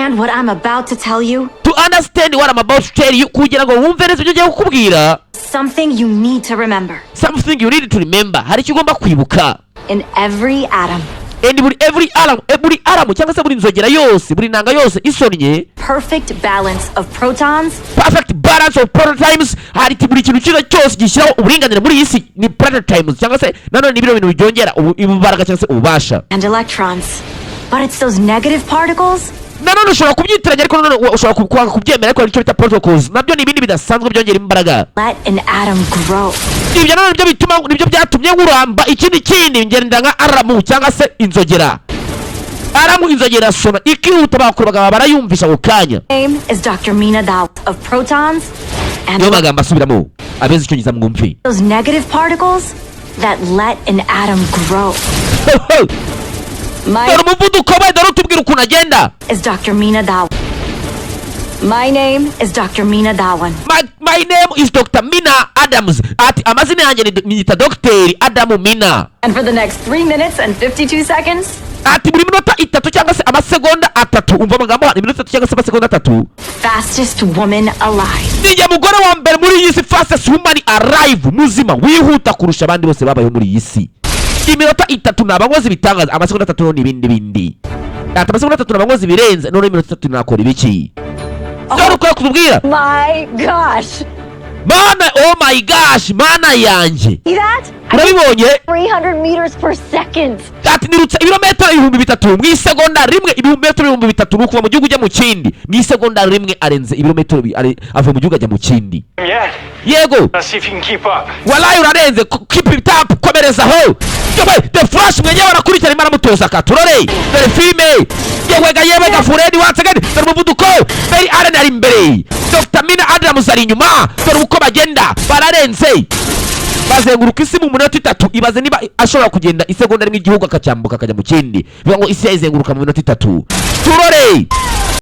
Understand what I'm about to tell you, To understand what I'm about to tell you, kugira ngo wumve neza ibyo ngiye kukubwira, something you need to remember. Something you need to remember, hari icyo ugomba kwibuka. In every atom, And buri every alarm, buri alarm cyangwa se buri nzogera yose, buri nanga yose isonnye, perfect balance of protons perfect balance of protons, hari buri kintu cyiza cyose gishyiraho uburinganire muri iyi si ni protons, cyangwa se nanone ni bino bintu byongera imbaraga cyangwa se ububasha and electrons. But it's those negative particles Nanone ushobora kubyitiranya, ariko nanone ushobora kwanga kubyemera, ariko hari icyo bita particles, nabyo ni ibindi bidasanzwe byongera imbaraga. let an atom grow. Ibyo nanone nibyo bituma, nibyo byatumye nkuramba. Ikindi kindi, ngenda nka alarm cyangwa se inzogera. Alarm, inzogera sona ikihuta, bakuru bagabo barayumvisha ako kanya. Name is Dr. Mina Daw of protons and Niyo magambo asubiramo, abeze icyongereza mwumve. those negative particles that let an atom grow. My Dore umuvuduko we, dore utubwira ukuntu agenda. is Dr. Mina Daw. My name is Dr. Mina Dawan. My name is Dr. Mina Adams. Ati amazina yanjye niyita Dr. Adamu Mina. And for the next 3 minutes and 52 seconds, Ati buri minota 3 cyangwa se amasegonda 3, umva amagambo hano, iminota 3 cyangwa se amasegonda 3, fastest woman alive. Nijye mugore wa mbere muri iyi si, fastest woman alive, muzima wihuta kurusha abandi bose babayeho muri iyi si. Iminota 3 ni abankozi ibitangaza, amasegonda 3 ni ibindi bindi. Ati amasegonda 3 ni abankozi birenze, none iminota 3 nakora ibiki? Dore uko yakutubwira. My gosh. Mana, oh my gosh, mana yanjye. See that? Urabibonye? 300 meters per second. Ati nirutse ibirometero 3000 mu isegonda rimwe. Ibirometero 3000 ni ukuva mu gihugu ujya mu kindi mu isegonda rimwe. Arenze ibirometero ava mu gihugu ajya mu kindi. Yet. Yego. Let's see if you can keep up. Walayi urarenze. Keep it up, komerezaho. Yewe, The Flash mwenyewe arakurikira, arimo aramutoza. Katurore, dore filime. Yewega, yewega, furedi once again. Dore umuvuduko, Barry Allen ari imbere, Dr Mina Adams ari inyuma. Dore uko bagenda, bararenze, bazenguruka isi mu minota 3. Ibaze niba ashobora kugenda isegonda rimwe igihugu akacyambuka akajya mu kindi, bivuga ngo isi yayizenguruka mu minota 3. Turore.